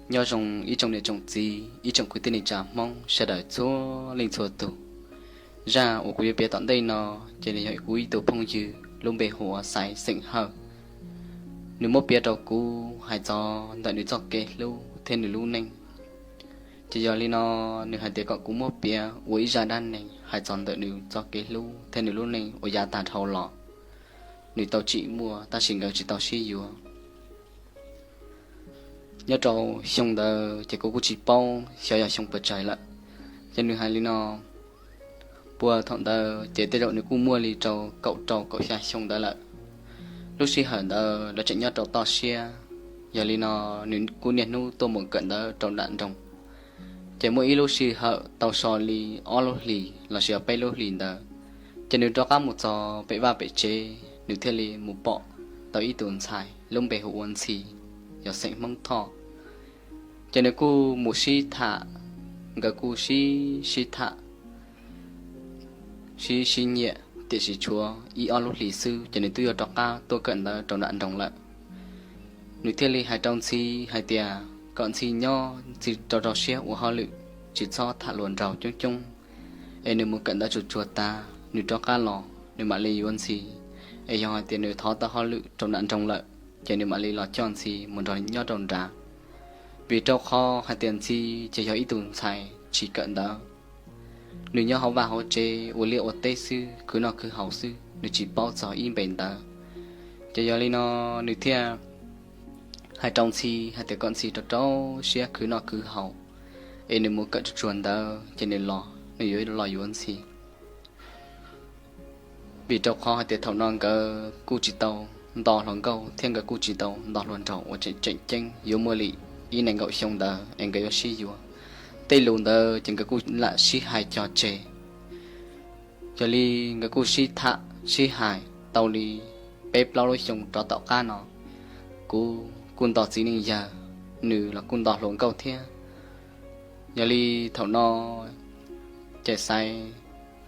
Nyob zoo ib tsoom niam tsoom txiv, ib tsoom kwv tij neej tsa Hmoob sawv daws txhua leej txhua tus. Zaj uas kuv yuav piav tom ntej no ces nws yog kuv ib tug phooj ywg lub npe hu ua Xaiv xeem Hawj. Nws muab piav rau kuv hais txog ntawm nws txoj kev hlub thiab nws lub neej. Ces yog li no, nws hais tias kom kuv muab piav ua ib zaj dab neeg hais txog ntawm nws txoj kev hlub thiab nws lub neej uas yav tag dhau los nws tau tsim muaj tab sis nkawd tsis tau sib yuav. Nyob rau xyoo ntawd ces kuv kuj tsis paub xyov yog xyoo puas tsawg lawm. Ces nws hais li no, puag thaum ntawd ces tej zaum nws kuj muaj li rau kaum rau kaum xya xyoo ntawd lawm. Lub sij hawm ntawd lawv tseem nyob rau toj siab, yog li no nws kuj niaj hnub tuaj mus kawm ntawv rau nram nroog. Ces muaj ib lub sij hawm tau so li ob lub hlis los sis yog peb lub hlis ntawd, ces nws rov qab mus txog pem vaj pem tsev, nws thiaj li mus pom tau ib tus ntxhais lub npe hu ua Ntxhi, yog xeem Hmoob Thoj. Ces nws kuj mus sib tham, nkawd kuj sib sib tham, sib sib nyiam, tiam sis tshuav ib ob lub hlis xwb ces nws twb yuav rov qab tuaj kawm ntawv rau nram nroog lawm. Nws thiaj li hais rau Ntxhi hais tias kom Ntxhi nyob, Ntxhi rau rau siab ua hauj lwm, tsis txhob tham hluas nraug coob coob, es nws mus kawm ntawv tsuag tsuag tas nws rov qab los nws mam li yuav Ntxhi. Es yog hais tias nws thov tau hauj lwm rau nram nroog lawm, ces nws mam li los coj Ntxhi mus nrog nyob rau nrad. Vim rau qhov hais tias Ntxhi ces yog ib tus ntxhais tsis kawm ntawv, nws nyob hauv vaj hauv tsev ua liaj ua teb xwb, khwv noj khwv haus xwb, nws tsis paub txog ib npe ntawv. Ces yog li no, nws thiaj hais rau Ntxhi hais tias kom Ntxhi rau rau siab khwv noj khwv haus, es nws mus kawm tsuag tsuag ntawv ces nws los nws yuav los yuav Ntxhi. Vim rau qhov hais tias thaum no nkawd kuj tsis tau nto hluas nkauj thiab nkawd kuj tsis tau nto hluas nraug uas tseem tseem ceeb, yuav muaj li ib nees nkaum xyoo ntawd es nkawd yuav sib yuav. Tej lus ntawd ces nkawd kuj lam sib hais cog tseg. Yog li nkawd kuj sib tham sib hais tau li peb plaub lub xyoo rov tom qab no, kuv kuj nto txiv neej yawg, nws los kuj nto hluas nkauj thiab. Yog li thaum no ces Xaiv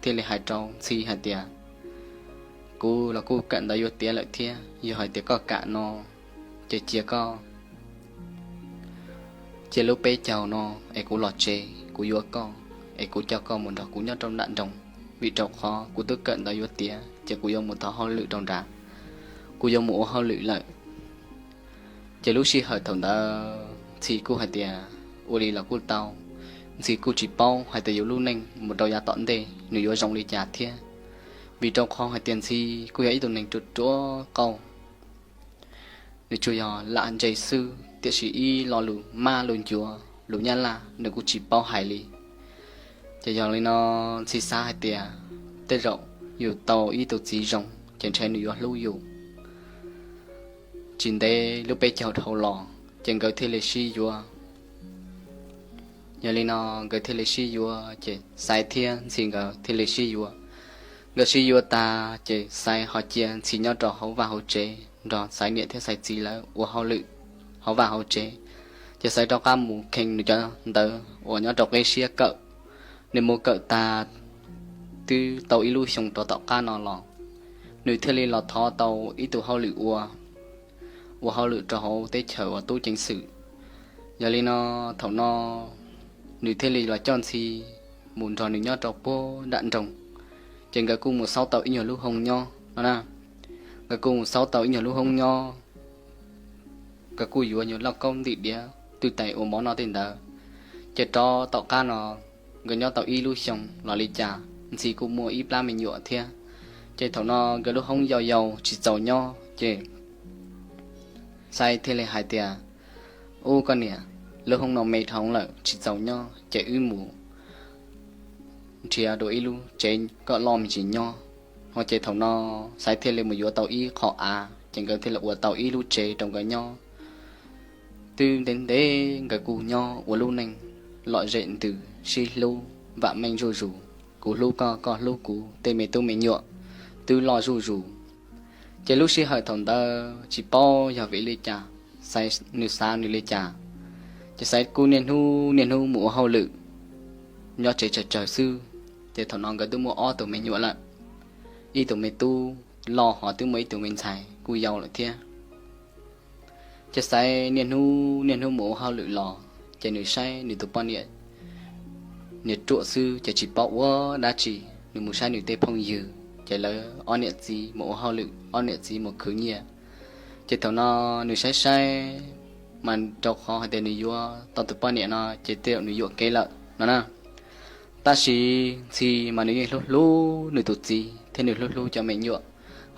thiaj li hais rau Ntxhi hais tias, kuv los kuj kawm ntawv yuav tiav lawm thiab, yog hais tias koj kam no ces cia koj cia lub peb caug no es kuv los tsev kuv yuav koj, es kuv coj koj mus nrog kuv nyob rau nram nroog, vim rau qhov kuv twb kawm ntawv yuav tiav ces kuv yuav mus thov hauj lwm rau nrad, kuv yuav mus ua hauj lwm lawm. Ces lub sij hawm thaum ntawd Ntxhi kuj hais tias ua li los kuj tau. Ntxhi kuj tsis paub hais tias yus lub neej mus rau yav tom ntej nws yuav zoo li cas thiab, vim rau qhov hais tias Ntxhi kuj yog ib tug neeg ruam ruam qauj, nws tsuas yog lam ntse xwb tiam sis ib lo lus mab lus ncuav lus nyab laj nws kuj tsis paub hais li. Ces yog li no Ntxhi xav hais tias tej zaum yus tau ib tug txiv zoo ces ntshe nws yuav hlub yus. Tsis ntev lub peb caug dhau los ces nkawd thiaj li sib yuav. Yog li no nkawd thiaj li sib yuav ces Xaiv thiab Ntxhi nkawd thiaj li sib yuav. Nkawd sib yuav tas ces Xaiv ho cia Ntxhi nyob rau hauv vaj hauv tsev nrog Xaiv niam thiab Xaiv txiv lawv ua hauj lwm hauv vaj hauv tsev. Ces Xaiv rov qab mus kheev nws cov ntawv uas nyob rau qib siab kawm. Nws mus kawm tas twb tau ib lub xyoo rov tom qab no los, nws thiaj li los thov tau ib tug hauj lwm ua, ua hauj lwm rau hauv teb chaws uas tub ceev xwm. Yog li no thaum no nws thiaj li los coj Ntxhi mus nrog nws nyob rau puag nram nroog. Ces nkawd kuj mus xauj tau ib nyuag lub hoob nyob no na. Nkawd kuj mus xauj tau ib nyuag lub hoob nyob, nkawd kuj yuav nyuag lauj kaub ntim diav twb tais ua mov noj tej ntawd. Ces rov tom qab no nkawd nyob tau ib lub xyoo los li cas Ntxhi kuj muaj ib plab me nyuam thiab. Ces thaum no nkawd lub hoob yau yau tsis txaus nyob ces Xaiv thiaj li hais tias, ub koj niam, lub hoob no me dhau lawm tsis txaus nyob ces wb mus nrhiav dua ib lub tsev kom loj me ntsis nyob. Ces thaum no Xaiv thiaj li mus yuav tau ib qho av ces nkawd thiaj li ua tau ib lub tsev rau nkawd nyob. Twb ntev ntev nkawd kuj nyob ua lub neej lom zem ntws sib hlub vam meej zuj zus, kuv hlub koj koj hlub kuv, tej me tub me nyuam twb loj zuj zus. Ces lub sij hawm thaum ntawd tsis paub yog vim li cas, Xaiv nws xav nws li cas, ces Xaiv kuj niaj hnub niaj hnub mus ua hauj lwm nyob tsev tsawg tsawg xwb. Ces thaum no nkawd twb muaj ob tug me nyuam lawm, ib tug me tub loj ho twb muaj ib tug me ntxhais kuj yau lawm thiab. Ces Xaiv niaj hnub niaj hnub mus ua hauj lwm los ces nws saib nws tus poj niam niag ruam xwb ces tsis paub ua dab tsi. Nws mus saib nws tej phooj ywg ces lawv ob niam txiv mus ua hauj lwm, ob niam txiv mus khwv nyiaj. Ces thaum no nws saib saib mas rau qhov hais tias nws yuav tau tus poj niam no ces tej zaum nws yuam kev lawm no na. Tab sis Ntxhi mas nws yeej hlub hlub nws tus txiv thiab nws hlub hlub cov me nyuam.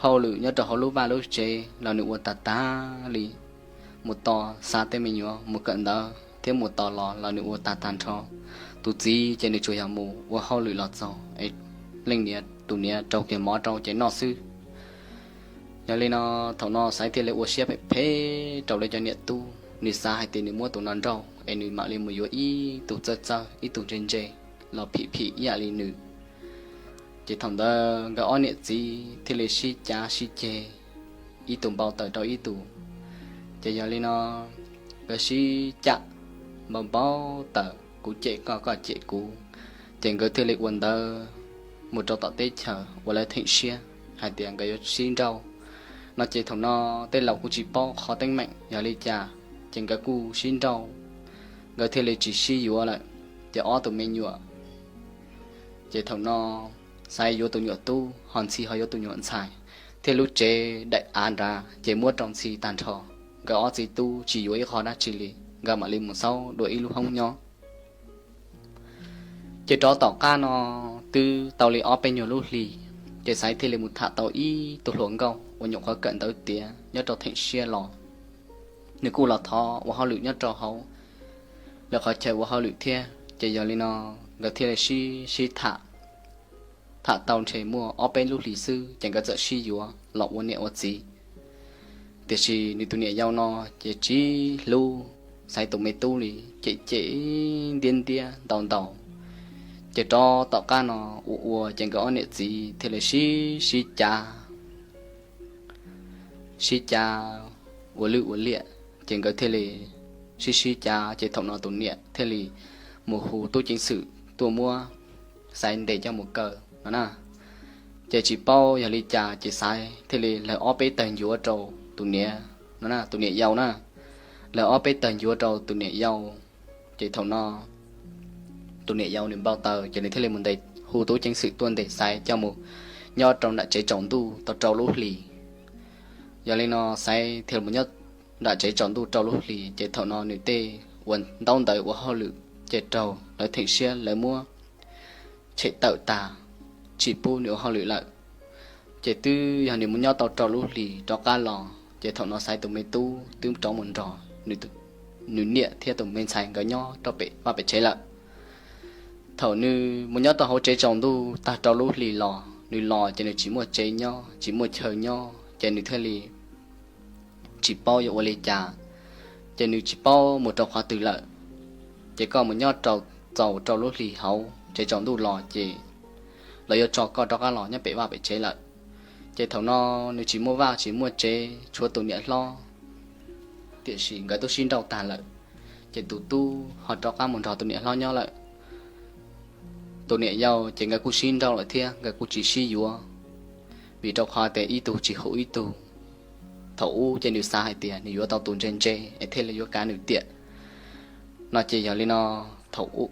Hauj lwm nyob rau hauv lub vaj lub tsev los nws ua tag tag li, mus tos xa tej me nyuam mus kawm ntawv thiab mus tos los los nws ua tag tag nrho. Tus txiv ces nws tsuas yog mus ua hauj lwm los txog es leej niam tus niam rau kiag mov rau ces noj xwb. Yog li no, thaum no Xaiv thiaj li ua siab phem phem rau lawv cov niam tub, nws xav hais tias nws muab tus no nrauj es nws mam li mus yuav ib tug txawj txawj ib tug ntse ntse los phim phim ib yam li nws. Ces thaum ntawd nkawd ob niam txiv thiaj li sib cav sib ceg, ib tug npau taws rau ib tug. Ces yog li no, nkawd sib cam npau npau taws, kuv cem koj, koj cem kuv. Ces nkawd thiaj li ua ntawv mus rau tom teb chaws uas lawv theem siab hais tias nkawd yuav sib nrauj no. Ces thaum no tej laus kuj tsis paub qhov teeb meem yog li cas, ces nkawd kuj sib nrauj, nkawd thiaj li tsis sib yuav lawm. Ces ob tug me nyuam, ces thaum no Xaiv yuav tus nyuam tub, ho Ntxhi ho yuav tus nyuam ntxhais, thiab lub tsev daim av nrad ces muab rau Ntxhi tag nrho. Nkawd ob txiv tub tsis yuav ib qho dab tsi li, nkawd mam li mus xauj dua ib lub hoob nyob. Ces rov tom qab no twb tau li ob peb nyuag lub hlis, ces Xaiv thiaj li mus tham tau ib tug hluas nkauj uas nyuam qhuav kawm ntawv tiav nyob rau theem siab los. Nws kuj los thov ua hauj lwm nyob rau hauv lawv qhov chaw ua hauj lwm thiab. Ces yog li no nkawd thiaj li sib sib tham, tham tau ntshe muaj ob peb lub hlis xwb ces nkawd txawm sib yuav los ua niam ua txiv. Tiam sis nws tus niam yau no ces tsis hlub Xaiv tus me tub li, cem cem ntiab ntiab ntaus ntaus. Ces rov tom qab no ua ua ces nkawd ob niam txiv thiaj li sib sib cav, sib cav ua lwj ua liam, ces nkawd thiaj li sib sib cav. Ces thaum no tus niam thiaj li mus hu tub ceev xwm tuaj muab Xaiv ntes coj mus kaw no na. Ces tsis paub yog li cas ces Xaiv thiaj li lawv ob peb tawg ncuav rau tus niam no na, tus niam yau na, lawv ob peb tawg ncuav rau tus niam yau. Ces thaum no tus niam yau nws npau taws ces nws thiaj li mus ntes, hu tub ceev xwm tuaj ntes Xaiv coj mus nyob rau nram tsev tsaus ntuj tau rau lub hlis. Yog li no Xaiv thiaj mus nyob nram tsev tsaus ntuj rau lub hlis, ces thaum no nws tej uas ntaub ntawv ua hauj lwm ces raug lawv theem siab lawv muab tshem tawm tas, tsis pub nws ua hauj lwm lawm. Ces twb yog nws mus nyob tau rau lub hlis rov qab los, ces thaum no Xaiv tus me tub twb rov mus nrog nws niam thiab tus me ntxhais nkawd nyob rau pem vaj pem tsev lawm. Thaum nws mus nyob tau hauv tsev tsaus ntuj tag rau lub hlis los, nws los ces nws tsis muaj tsev nyob tsis muaj chaw nyob, ces nws thiaj li tsis paub yuav ua li cas, ces nws tsis paub mus rau qhov twg lawm. Ces koj mus nyob rau txaus rau lub hlis hauv tsev tsaus ntuj los ces lawv yuav tso koj rov qab los nyob pem vaj pem tsev lawm. Ces thaum no nws tsis muaj vaj tsis muaj tsev, tshuav tus niam hlob, tiam sis nkawd twb sib nrauj tag lawm, ces tus tub ho rov qab mus nrog tus niam hlob nyob lawm. Tus niam yau ces nkawd kuj sib nrauj lawm thiab nkawd kuj tsis sib yuav, vim rau qhov tias ib tug tsis hu ib tug. Thaum ub ces nws xav hais tias nws yuav tau tus ntse ntse es thiaj li yuav kav nws tiam no. Ces yog li no, thaum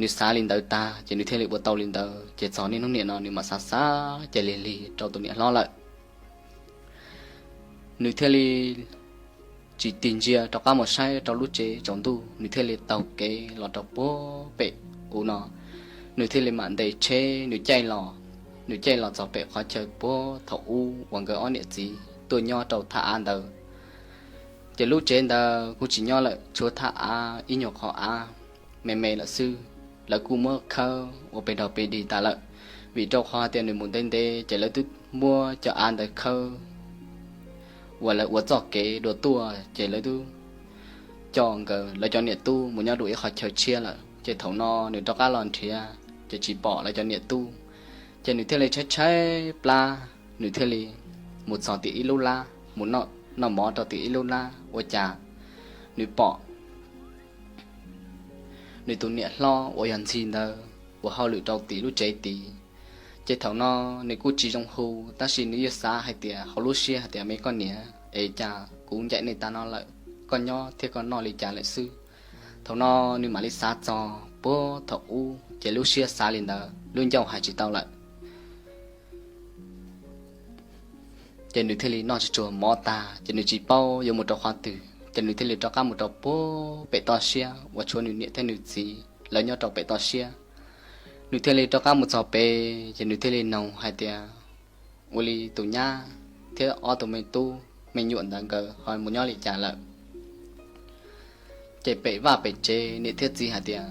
nws xav li ntawd tag ces nws thiaj li ua tau li ntawd, ces txog niaj hnub niam no nws mam xav xav ces lig lig rau tus niam hlob lawm. Nws thiaj li tsis tig ntsia rov qab mus saib rau lub tsev tsaus ntuj, nws thiaj li taug kev los rau puag pem u no. Nws thiaj li mam ntes tsheb nws caij los, nws caij los txog pem qhov chaw puag thaum ub uas nkawd ob niam txiv tuaj nyob rau thaj av ntawd. Ces lub tsev ntawd kuj tsis nyob lawm, tshuav thaj av ib nyuag qhov av me me lawm xwb. Lawv kuj muab khawb ua pes dog pes dig tas lawm, vim rau qhov tias nws mus ntev ntev ces lawv twb muab cov av ntawd khawb uas lawv ua txoj kev dua tuaj, ces lawv twb coj nkawd lawv cov niam tub mus nyob dua ib qhov chaw tshiab lawm. Ces thaum no nws rov qab los nrhiav ces tsis pom lawv cov niam tub, ces nws thiaj li tshaib tshaib plab, nws thiaj li mus txog tim ib lub lab mus noj mov rau tim ib lub lab, ua cas nws pom nws tus niam hlob uas yog Ntxhi ntawd ua hauj lwm rau tim lub tsev tid. Ces thaum no nws kuj tsis zoo hu, tab sis nws yeej xav hais tias hauv lub siab hais tias me koj niam es cas kuv ncaim nej tag no lawm, koj nyob thiab koj noj li cas lawm xwb. Thaum no nws mam li xav txog puag thaum ub ces lub siab xav li ntawd lub ncauj hais tsis tau lawm. Ces nws thiaj li noj tsis tshua mov tag ces nws tsis paub yuav mus rau qhov twg ces nws thiaj li rov qab mus rau puag pem toj siab uas tshuav nws niam thiab nws txiv lawv nyob rau pem toj siab. Nws thiaj li rov qab mus txog pem ces nws thiaj li noog hais tias ua li tus nyab thiab ob tug me tub me nyuam ntawd nkawd ho mus nyob li cas lawm. Ces pem vaj pem tsev niam thiab txiv hais tias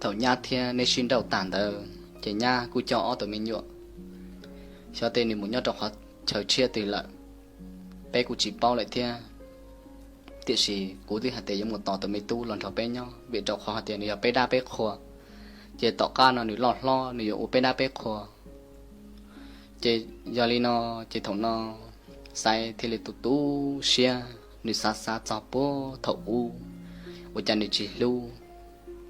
thaum nyab thiab neb sib nrauj tag ntawd ces nyab kuj coj ob tug me nyuam xyov tej nws mus nyob rau qhov chaw tshiab twg lawm, peb kuj tsis paub lawm thiab. Tiam sis kuv twb hais tias yuav mus tos tus me tub los nrog peb nyob vim rau qhov hais tias nws yog peb dab peb qhua, ces tom qab no nws loj hlob nws yuav ua peb dab peb qhua. Ces yog li no, ces thaum no Xaiv thiaj li tu tu siab, nws xav xav txog puag thaum ub, ua cas nws tsis hlub,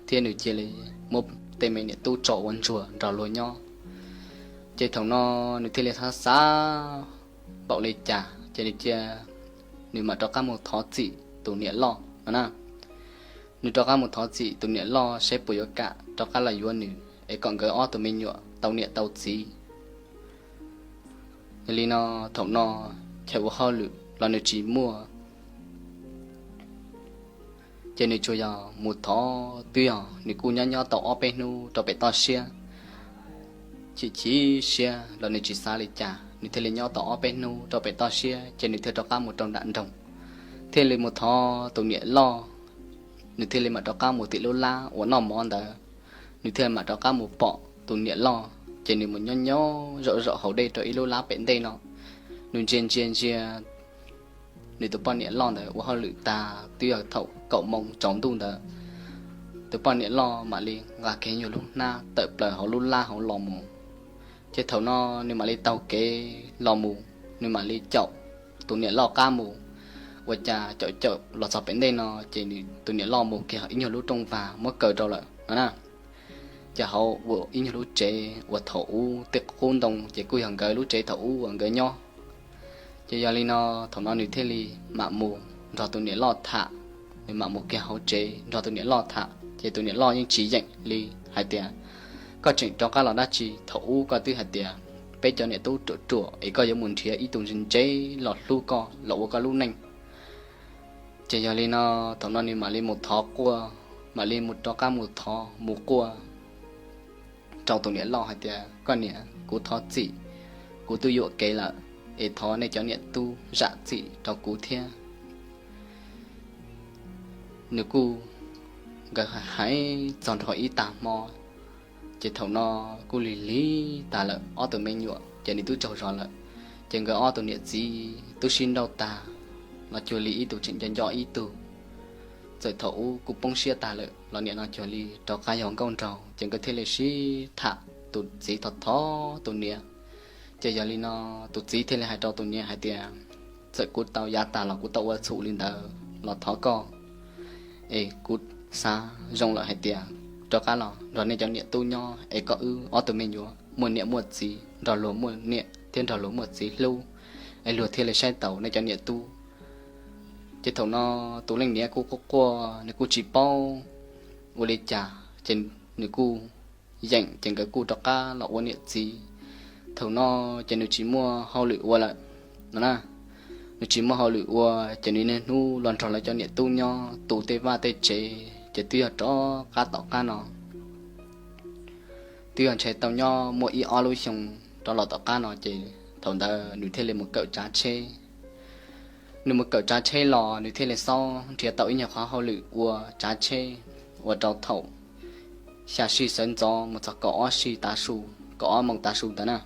thiab nws cia li muab tej me niam tub tso ua ntsuag nrog luag nyob. Ces thaum no nws thiaj li xav xav npaum li cas ces nws cia, nws mam rov qab mus thov txim tus niam loj no na. Nws rov qab mus thov txim tus niam loj saib puas yuav kam rov qab los yuav nws es kom nkawd ob tug me nyuam tau niam tau txiv. Yog li no, thaum no chaw ua hauj lwm los nws tsis muaj, ces nws tsuas yog mus thov twb yog nws kuj nyob nyob tau ob peb hnub rau pem toj siab. Chim chim siab los nws tsis xav li cas, nws thiaj li nyob tau ob peb hnub rau pem toj siab ces nws thiaj rov qab mus rau nram nroog, thiaj li mus thov tus niam loj. Nws thiaj li mam rov qab mus tim lub lab uas noj mov ntawd, nws thiaj mam rov qab mus pom tus niam loj, ces nws mus nyob nyob zaum zaum haus dej rau ib lub lab pem ntej no. Nws ntsia ntsia ntsia nws tus poj niam loj ntawd ua hauj lwm tag twb yog thaum kaum moos tsaus ntuj ntawd, tus poj niam loj mam li nqa kiag nyuag lub hnab tawm plaws hauv lub lab hauv los mus. Ces thaum no nws mam li taug kev los mus, nws mam li caum tus niam loj qab mus. Ua cas caum caum los txog pem ntej no ces tus niam loj mus kiag ib nyuag lub rooj vag muab kaw rau lawm no na. Ces hauv ua ib nyuag lub tsev uas thaum ub tej qub ntoo ces kuj yog nkawd lub tsev thaum ub uas nkawd nyob. Ces yog li no, thaum no nws thiaj li mam mus nrog tus niam loj tham, nws mam mus kiag hauv tsev nrog tus niam loj tham ces tus niam loj yeej tsis yeem li, hais tias, koj tseem rov qab los dab tsi? Thaum ub koj twb hais tias peb cov niam tub ruam ruam es koj yuav mus nrhiav ib tug ntse ntse los hlub koj los ua koj lub neej. Ces yog li no, thaum no nws mam li mus thov quaj, mam li mus rov qab mus thov mus quaj rau tus niam loj hais tias, koj niam, kuv thov txim, kuv twb yuam kev lawm, es thov nej cov niam tub zam txim rau kuv thiab. Nws kuj, nkawd hais txog nrho ib tag hmo, ces thaum no kuj lig lig tag lawm, ob tug me nyuam ces nws twb tsaug zog lawm. Ces nkawd ob tug niam txiv twb sib nrauj tag, los cuag li ib tug tseem nco nco ib tug. Txawm thaum ub kuj poob siab tag lawm los nim no cuag li rov qab yog nkauj nraug, ces nkawd thiaj li sib tham, tus txiv thov thov tus niam. Ces yog li no, tus txiv thiaj li hais rau tus niam hais tias, txawm kuv tau yav tag los kuv tau ua txhum li ntawd los thov koj, es kuv xav zoo lawm hais tias rov qab los nrog nej cov niam tub nyob es kom wb ob tug me nyuam muaj niam muaj txiv, nrog luag muaj niam thiab nrog luag muaj txiv hlub, es luag thiaj li saib taus nej cov niam tub. Ces thaum no tus leej niam kuj quaj quaj, nws kuj tsis paub ua li cas, ces nws kuj yeem, ces nkawd kuj rov qab los ua niam txiv. Thaum no ces nws tsis muaj hauj lwm ua lawm no na. Nws tsis muaj hauj lwm ua, ces nws niaj hnub los nrog lawv cov niam tub nyob tu tej vaj tej tsev, ces twb yog rov qab tom qab no, twb yog ntshe tau nyob muaj ib ob lub xyoo rov los tom qab no, ces thaum ntawd nws thiaj li mus kawm tsav tsheb. Nws mus kawm tsav tsheb los nws thiaj li xob nrhiav tau ib nyuag qhov hauj lwm ua tsav tsheb, ua rau thaum xya sij sawv ntxov mus txog kaum ob sij tav su, kaum ob moos tav su ntawd na.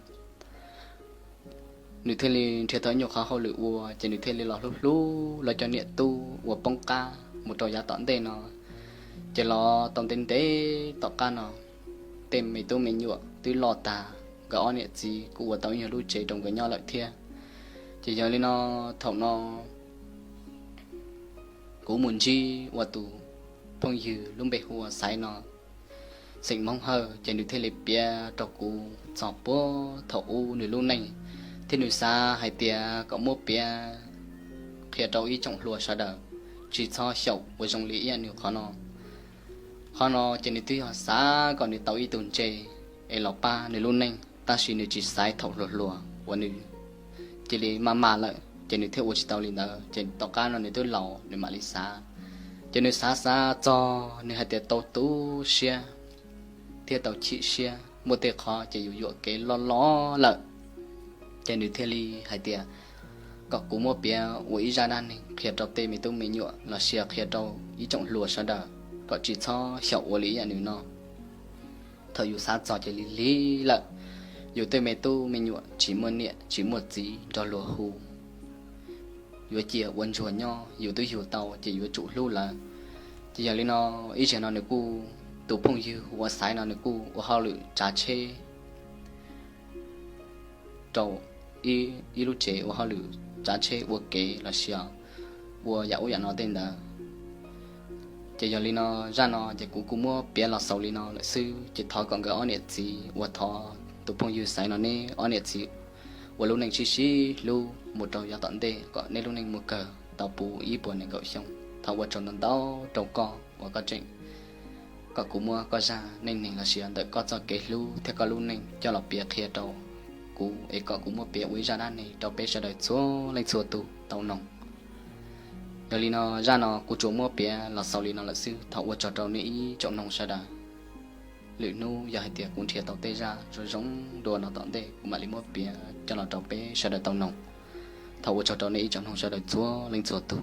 Nws thiaj li nrhiav tau ib nyuag qhov hauj lwm ua, ces nws thiaj li los hlub hlub lawv cov niam tub uas poob qab mus rau yav tom ntej no. Ces los tau ntev ntev tom qab no, tej me tub me nyuam twb loj tag, nkawd ob niam txiv kuj ua tau ib nyuag lub tsev rau nkawd nyob lawm thiab. Ces yog li no, thaum no kuv mus ntsib ua tus phooj ywg lub npe hu ua Xaiv no, xeem Hmoob Hawj, ces nws thiaj li piav rau kuv txog puag thaum ub nws lub neej, thiab nws xav hais tias kom muab piav qhia rau ib tsoom hluas sawv daws tsis txhob xyaum ua zoo li ib yam nws qhov no. Qhov no ces nws twb yog xav kom nws tau ib tug ntse es los pab nws lub neej, tab sis nws tsis xaiv thaum hluas hluas uas nws cia li maj mam lawm ces nws thiaj ua tsis tau li ntawd, ces tom qab no nws twb laus nws mam li xav. Ces nws xav xav txog nws hais tias tau tu siab thiab tau chim siab, muaj tej qhov ces yus yuam kev loj loj lawm. Ces nws thiaj li hais tias kom kuv muab piav ua ib zaj dab neeg qhia rau tej me tub me nyuam los sis qhia rau ib tsoom hluas sawv daws kom tsis txhob xyaum ua li ib yam nws no. Thaum yus xav txog ces lig lig lawm, yus tej me tub me nyuam tsis muaj niam tsis muaj txiv nrog luag hu, yuav cia ua ntsuag nyob, yus twb yug tau ces yuav tsum hlub lawv. Ces yog li no, ib zaug no nws kuj, tus phooj ywg uas xaiv no nws kuj ua hauj lwm tsav tsheb rau ib lub tsev ua hauj lwm tsav tsheb ua kev los sis ua yam ub yam no tej ntawd. Ces yog li no, zaj no ces kuv kuj muab piav los xaus li no lawm xwb, ces thov kom nkawd ob niam txiv uas thov tus phooj ywg xaiv no neb ob niam txiv ua lub neej sib sib hlub mus rau yav tom ntej kom neb lub neej mus kawg tau puv ib puas nees nkaum xyoo. Thov ua tsaug ntau ntau rau koj uas koj tseem kom kuv muab koj zaj neej neeg los sis ntawm koj txoj kev hlub thiab koj lub neej coj los piav qhia rau kuv es kom kuv muab piav ua ib zaj dab neeg rau peb sawv daws txhua leej txhua tus tau noog. Yog li no, zaj no kuv tsuas muab piav los xaus li no lawm xwb, thov ua tsaug rau nej ib tsoom noog sawv daws. Lwm hnub yog hais tias kuv nrhiav tau tej zaj zoo zoo dua no tom ntej kuv mam li muab piav coj los rau peb sawv daws tau noog. Thov ua tsaug rau nej ib tsoom noog sawv daws txhua leej txhua tus.